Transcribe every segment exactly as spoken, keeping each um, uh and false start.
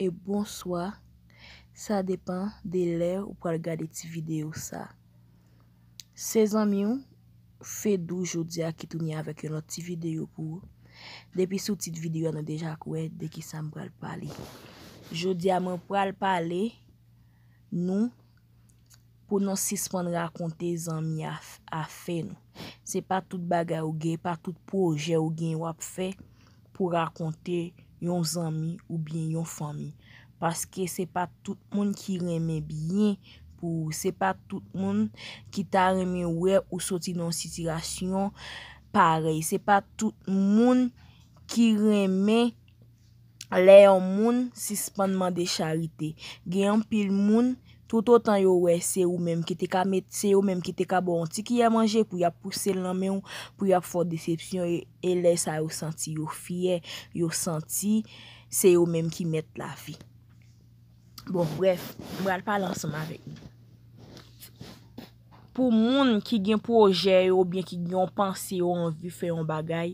e bonswa. Sa depann de lè ou pral gade ti videyo sa. Se zanmi w, Fedou, jodi a ki tounen avèk yon lòt ti videyo pou ou. Depi sou tit videyo a, nou deja kwè de ki sa m pral pale. Jodi a, mwen pral pale nou pou nou sispann rakonte zanmi a, afè nou. Se pa tout bagay ou gen, pa tout pwojè ou gen w ap fè pou rakonte yon zanmi oubyen yon fanmi. Paske se pa tout moun ki renmen byen pou ou. Se pa tout moun ki ta renmen wè ou soti nan yon sitiyasyon parèy. Se pa tout moun ki renmen lè yon moun sispann mande charite. Gen anpil moun, toutotan yo wè se ou menm ki te ka met, se yo menm ki te ka ba w yon ti kiyè manje pou y ap pouse l nan men w, pou y ap fè w desepsyon, e, e lè sa yo santi yo fyè, yo santi se yo menm ki mèt lavi. Bon, brèf, m pral pale ansanm avèk nou. Pou moun ki gen pwojè yo oubyen ki gen yon panse, yo anvi fè yon bagay,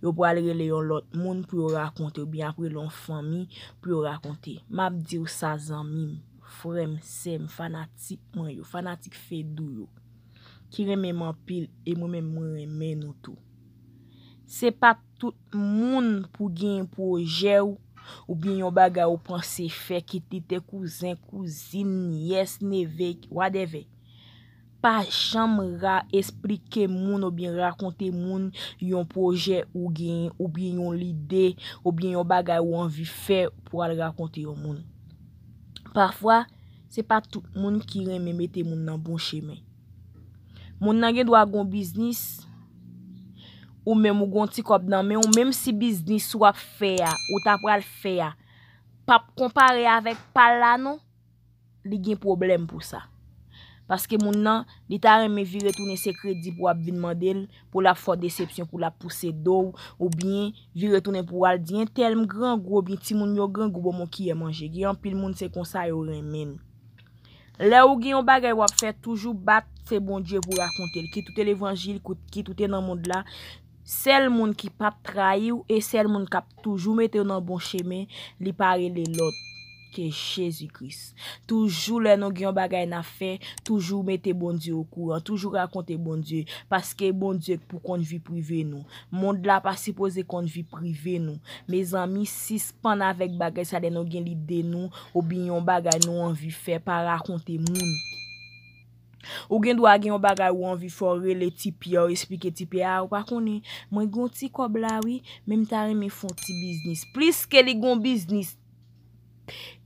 yo pral rele yon lòt moun pou yo rakonte, oubyen ap rele yon fanmi pou yo rakonte. M ap di w sa, zanmi m, frè m, sè m, fanatik mwen yo, fanatik Fedou yo, ki renmen m anpil, e mwen menm mwen renmen nou tou. Se pa tout moun pou gen pwojè w, oubyen yon bagay ou panse fè, kit li te kouzen, kouzin, nyès, neve, whatever. Pa janm ra-, esplike moun oubyen rakonte moun yon pwojè ou gen, oubyen yon lide, oubyen yon bagay ou anvi fè pou al rakonte yon moun. Pafwa, se pa tout moun ki renmen mete moun nan bon chemen. Moun nan gen dwa gon biznis, ou menm ou gon ti kòb nan men w, menm si biznis w ap fè a, ou ta pral fè a, p ap konpare avèk pa l la non, li gen pwoblèm pou sa. Paske moun nan, li ta renmen vire tounen se kredi pou w ap vin mande l, pou l ap fè w desepsyon, pou l ap pouse do w, oubyen vire tounen pou w al di entèl m grangou, oubyen timoun yo grangou, ban m yon kiyè manje. Gen anpil moun se konsa yo renmen l. Lè ou gen yon bagay w ap fè, toujou bat se Bondye pou rakonte l. Kit ou te levanjil, kit ou te nan mond la, sèl moun ki p ap trayi w e sèl moun k ap toujou mete w nan bon chemen, li pa rele lòt ke Jezi Kris. Toujou lè nou gen yon bagay n ap fè, toujou mete Bondye okouran, toujou rakonte Bondye, paske Bondye k pou konn vi prive nou. Mond la pa sipoze konn vi prive nou. Mezanmi, sispann avèk bagay sa lè nou gen lide nou, oubyen yon bagay nou anvi fè, pa rakonte moun. Ou gen dwa gen yon bagay ou anvi fè, w rele Ti Pyè, w esplike Ti Pyè, a, ou pa konnen, mwen gen yon ti kòb la wi, men m ta renmen fè yon ti biznis. Plis ke li gen yon biznis,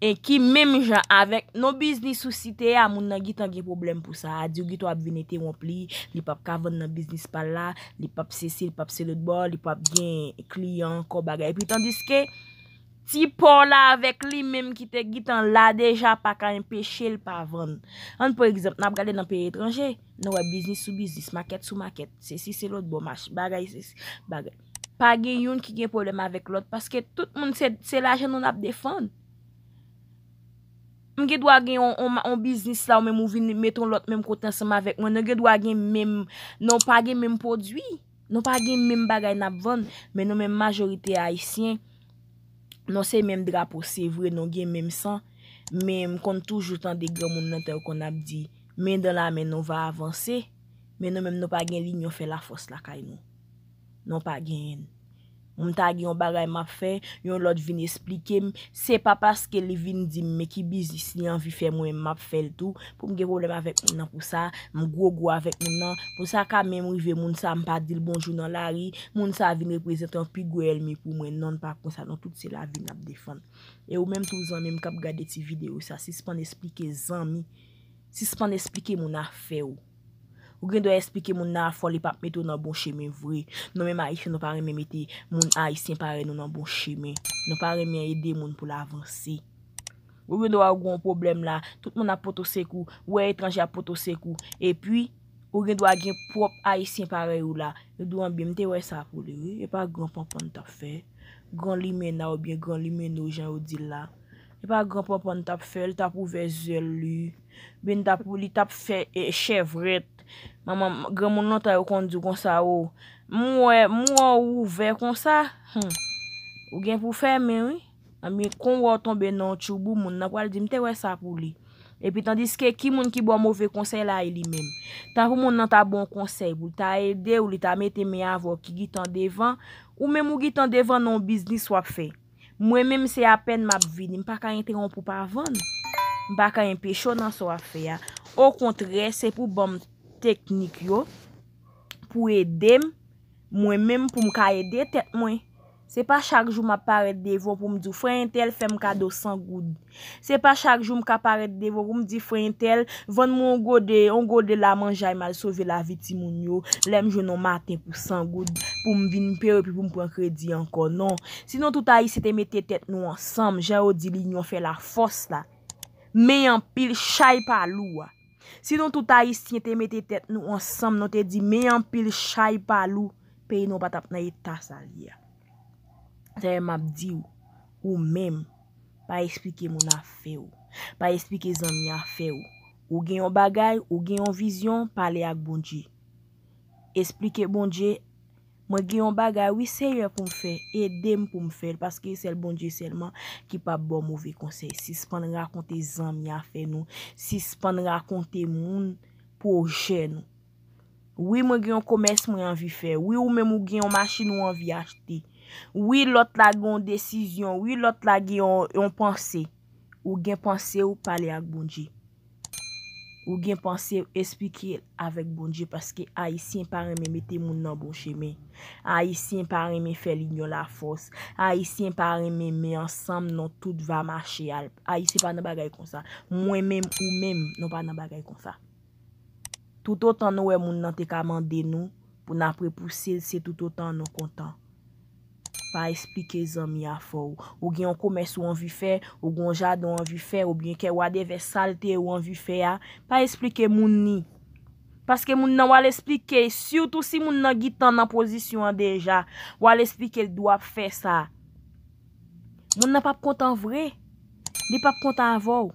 e ki menm jan avèk non biznis ou site a, moun nan gentan gen pwoblèm pou sa. A di w gentan ap vin entewonp li, li p ap ka vann nan biznis pa l la, li p ap sesi, li p ap se lòt bò, li p ap gen kliyan ankò, bagay. Epi tandiske ti pa w la avèk li menm ki te gentan la deja pa ka enpeche l pa vann. Ann pran egzanp, n ap gade nan peyi etranje, nou wè biznis sou biznis, makèt sou makèt, sesi se lòt bò, mach-, bagay, sesi, bagay. Pa gen youn ki gen pwoblèm avèk lòt, paske tout moun se, se lajan nou n ap defann. M gen dwa gen yon, yon, yon biznis la, ou menm ou vin met yon lòt menm kote ansanm avèk mwen. Nou gen dwa gen menm, nou pa gen menm pwodui. Nou pa gen menm bagay n ap vann, men nou menm majorite ayisyen, nou se menm drapo, se vre, nou gen menm san, men m konn toujou tande granmoun nan tan yo konn ap di, men dan la men nou va avanse, men nou menm nou pa gen linyon fè lafòs lakay nou. Nou pa genyen l. M ta gen yon bagay m ap fè, yon lòt vin esplike m, se pa paske li vin di m men ki biznis li anvi fè, mwen menm m ap fè l tou, pou m gen pwoblèm avèk moun nan pou sa, m gwo gwo avèk moun nan, pou sa ka menm rive moun sa m pa di l bonjou nan lari, moun sa vin reprezante yon pi gwo ènmi pou mwen. Non, n pa konsa non, tout se lavi n ap defann. E ou menm tou zanmi m k ap gade ti videyo sa, sispann esplike zanmi, sispann esplike moun afè w. Ou gen dwa esplike moun nan afè w, li p ap mete w nan bon chemen vre. Nou menm ayisyen, nou pa renmen mete moun ayisyen parèy nou nan bon chemen. Nou pa renmen ede moun pou l avanse. Ou gen dwa gen yon pwoblèm la, tout moun ap pote w sekou, ou wè etranje ap pote w sekou. Epi, ou gen dwa gen pwòp ayisyen parèy ou la. Yo di w anbyen, m te wè sa pou li, wi. E pa gran panpan n t ap fè. Gran limena oubyen gran limeno, jan yo di l la. E pa gran panpan n t ap fè, l t ap ouvè zèl li. Oubyen l t ap, li t ap fè, e, chèvrèt. Manman, granmoun lontan yo konn di w konsa, o. M wè, m wè w ouvè konsa. Hmm. Ou gen pou fèmen, wi. Ebyen, kon w wè w tonbe nan yon tchoubou, moun nan pral di, "M te wè sa pou li." Epi tandiske ki moun ki ba w move konsèy la, e li menm. Tankou moun nan ta ba w yon konsèy pou l ta ede w, li ta mete men avè w ki gentan devan, ou menm ou gentan devan nan yon biznis w ap fè. Mwen menm se apèn m ap vini, m pa ka entewonp ou pa vann. M pa ka enpeche w nan sa w ap fè a. Okontrè, se pou ban m teknik yo, pou ede m, mwen menm pou m ka ede tèt mwen. Se pa chak jou m ap parèt devan w pou m di w, "Frè entèl fè m kado san goud." Se pa chak jou m ka parèt devan w pou m di, "Frè entèl, vann mwen yon gode, yon gode lamanjay m al sove lavi timoun yo, lè m jwenn yon maten pou san goud, pou m vin peye epi pou m pran kredi ankò." Non. Sinon tout Ayisyen te mete tèt nou ansanm, jan yo di linyon fè lafòs la. Men anpil chay pa lou a. Si nou tout Ayisyen te mete tèt nou ansanm, nou te di men anpil chay pa lou, peyi nou pa t ap nan eta sa l ye a. Sa fè m ap di w, ou menm, pa esplike moun afè w. Pa esplike zanmi afè w. Ou gen yon bagay, ou gen yon vizyon, pale ak Bondye. Esplike Bondye, "Mwen gen yon bagay, wi, Seyè, pou m fè. Ede m pou m fè l, paske sèl Bondye sèlman ki p ap ba w move konsèy." Sispann rakonte zanmi afè nou. Sispann rakonte moun pwojè nou. "Wi, mwen gen yon komès mwen anvi fè. Wi, ou menm ou gen yon machin ou anvi achte. Wi, lòt la gen yon desizyon. Wi, lòt la gen yon, yon panse." Ou gen panse w, pale ak Bondye. Ou gen panse w, esplike l avèk Bondye, paske Ayisyen pa renmen mete moun nan bon chemen. Ayisyen pa renmen fè linyon lafòs. Ayisyen pa renmen men ansanm, non, tout va mache al. Ayisyen pa nan bagay konsa. Mwen menm, ou menm, nou pa nan bagay konsa. Toutotan nou wè moun nan te ka mande nou pou n ap repouse l, se toutotan nou kontan. Pa esplike zanmi afè w. Ou gen yon komès ou anvi fè, ou gen yon jaden ou anvi fè, oubyen kè wadevè sa l te ye ou anvi fè a, pa esplike moun ni. Paske moun nan w al esplike, sitou si moun nan gentan nan pozisyon an deja, w al esplike l di w ap fè sa. Moun nan p ap kontan vre. Li p ap kontan avè w.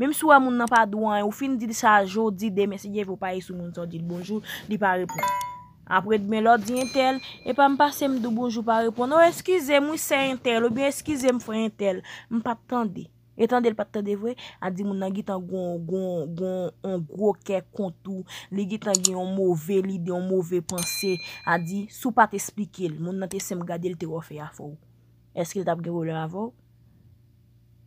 Menm si w wè moun nan pa di w anyen, ou fin di l sa jodi, demen, si Dye vle, ou pa ye sou moun sa, w di l bonjou, li pa reponn. Apre demen, lè w di entèl, "Epa m pase m di w bonjou, pa reponn. O, eskize m, wi, sè entèl, oubyen eskize m, frè entèl, m pa t tande." E tande l pa t tande vre, a di moun nan gentan gon, gon, gon, on gwo kè kont ou, li gentan gen yon move lide, yon move panse, a di, si w pa t esplike l, moun nan te senp gade l, te wè w fè afè w. Èske l t ap gen pwoblèm avè w?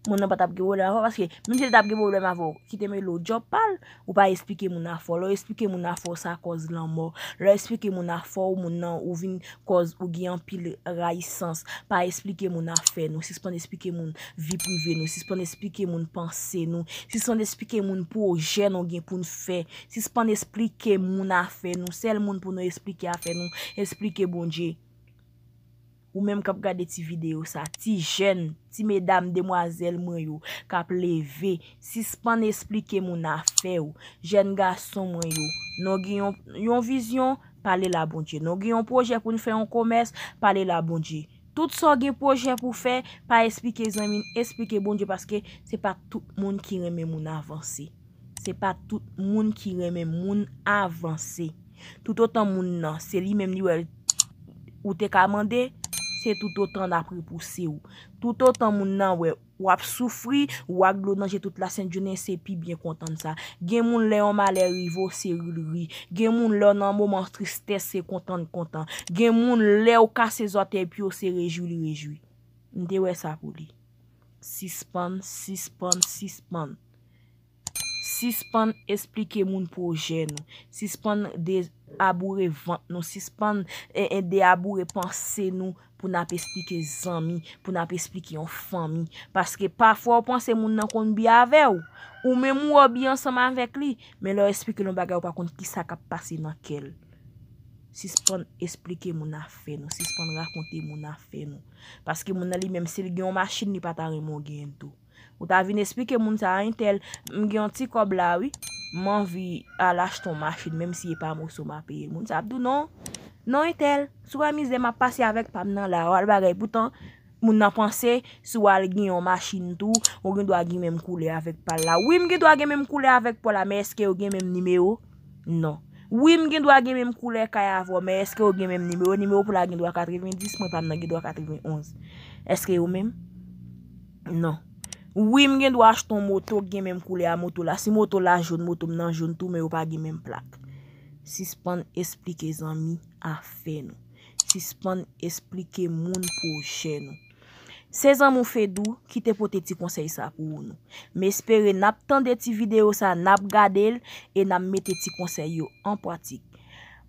Moun nan pa t ap gen pwoblèm avè w, paske menm si l t ap gen pwoblèm avè w, kite mele w djòb pa l, ou pa esplike moun afè w. Lè w esplike moun afè w, sa kòz lanmò. Lè w esplike moun afè w, moun nan ou vin kòz ou gen anpil rayisans. Pa esplike moun afè nou. Sispann esplike moun vi prive nou. Sispann esplike moun panse nou. Sispann esplike moun pwojè nou gen pou n fè. Sispann esplike moun afè nou. Sèl moun pou nou esplike afè nou, esplike Bondye. Ou menm k ap gade ti videyo sa, ti jèn, ti medam, demwazèl mwen yo k ap leve, sispann esplike moun afè w. Jèn gason mwen yo, nou gen yon, yon vizyon, pale l a Bondye. Nou gen yon pwojè pou n fè yon komès, pale l a Bondye. Tout sa w gen pwojè pou fè, pa esplike zanmi n, esplike Bondye, paske se pa tout moun ki renmen moun avanse. Se pa tout moun ki renmen moun avanse. Toutotan moun nan, se li menm li wè ou te ka mande, se toutotan l ap repouse w. Toutotan moun nan wè w ap soufri, ou ak dlo nan je tout lasentjounen, se pi byen kontan sa. Gen moun lè yon malè rive w, se ri l ri. Gen moun lè w nan moman tristès, se kontan l kontan. Gen moun lè w kase zòtèy pye w, se rejwi li rejwi. M te wè sa pou li. Sispann, sispann, sispann. Sispann esplike moun pwojè nou. Sispann de-, aboure vant nou. Sispann, e, e, deaboure panse nou pou n ap esplike zanmi, pou n ap esplike yon fanmi. Paske pafwa w panse moun nan konn byen avè w. Ou menm ou wè w byen ansanm avèk li, men lè w esplike l yon bagay, ou pa konn kisa k ap pase nan kè l. Sispann esplike moun afè nou. Sispann rakonte moun afè nou. Paske moun nan li menm, si l gen yon machin, li pa ta renmen w genyen l tou. Ou ta vin esplike moun sa a, entèl, m gen yon ti kòb la, wi. M anvi al achte yon machin, menm si e pa moso m a peye l. Moun sa ap di w, non. Non, entèl, si w wè mizè m ap pase avèk pa m nan la, w al bagay. Poutan, moun nan panse, si w al gen yon machin tou, ou gen dwa gen menm koulè avèk pa l la. Wi, m gen dwa gen menm koulè avèk pa w la, men èske yo gen menm nimewo? Non. Wi, m gen dwa gen menm koulè kay avè w, men èske yo gen menm nimewo? Nimewo pou la gen dwa katrevenndis, mwen pa m nan gen dwa katrevenonz. Èske yo menm? Non. Wi, m gen dwa achte yon moto ki gen menm koulè a moto la. Si moto la jòn, moto m nan jòn tou, men yo pa gen menm plak. Sispann esplike zanmi afè nou. Sispann esplike moun pwojè nou. Se zanmi w Fedou ki te pote ti konsèy sa pou ou nou. M espere n ap tande ti videyo sa, n ap gade l e n ap mete ti konsèy yo an pratik.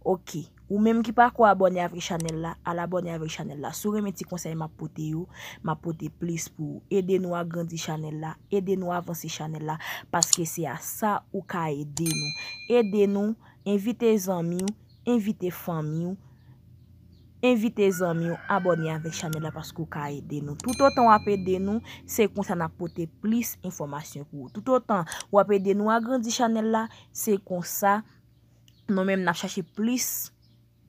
Ok, ou menm ki pako abòne avèk chanèl la, al abòne avèk chanèl la. Si w renmen ti konsèy m ap pote yo, m ap pote plis pou ou. Ede nou agrandi chanèl la, ede nou avanse chanèl la, paske se a sa ou ka ede nou. Ede nou, envite zanmi w, envite fanmi w, envite zanmi w abòne avèk chanèl la paske w ka ede nou. Toutotan w ap ede nou, se konsa n ap pote plis enfòmasyon pou ou. Toutotan w ap ede nou agrandi chanèl la, se konsa nou menm n ap chache plis,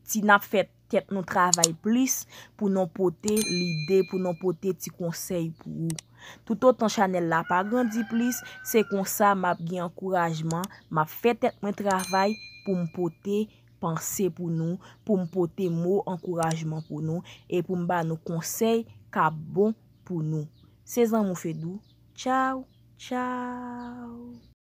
ti n ap fè tèt nou travay plis pou nou pote lide, pou nou pote ti konsèy pou ou. Toutotan chanèl la pa grandi plis, se konsa m ap gen ankourajman, m ap fè tèt mwen travay pou m pote panse pou nou, pou m pote mo ankourajman pou nou e pou m ba nou konsèy k ap bon pou nou. Se zanmi w Fedou. Tchaw, tchaw.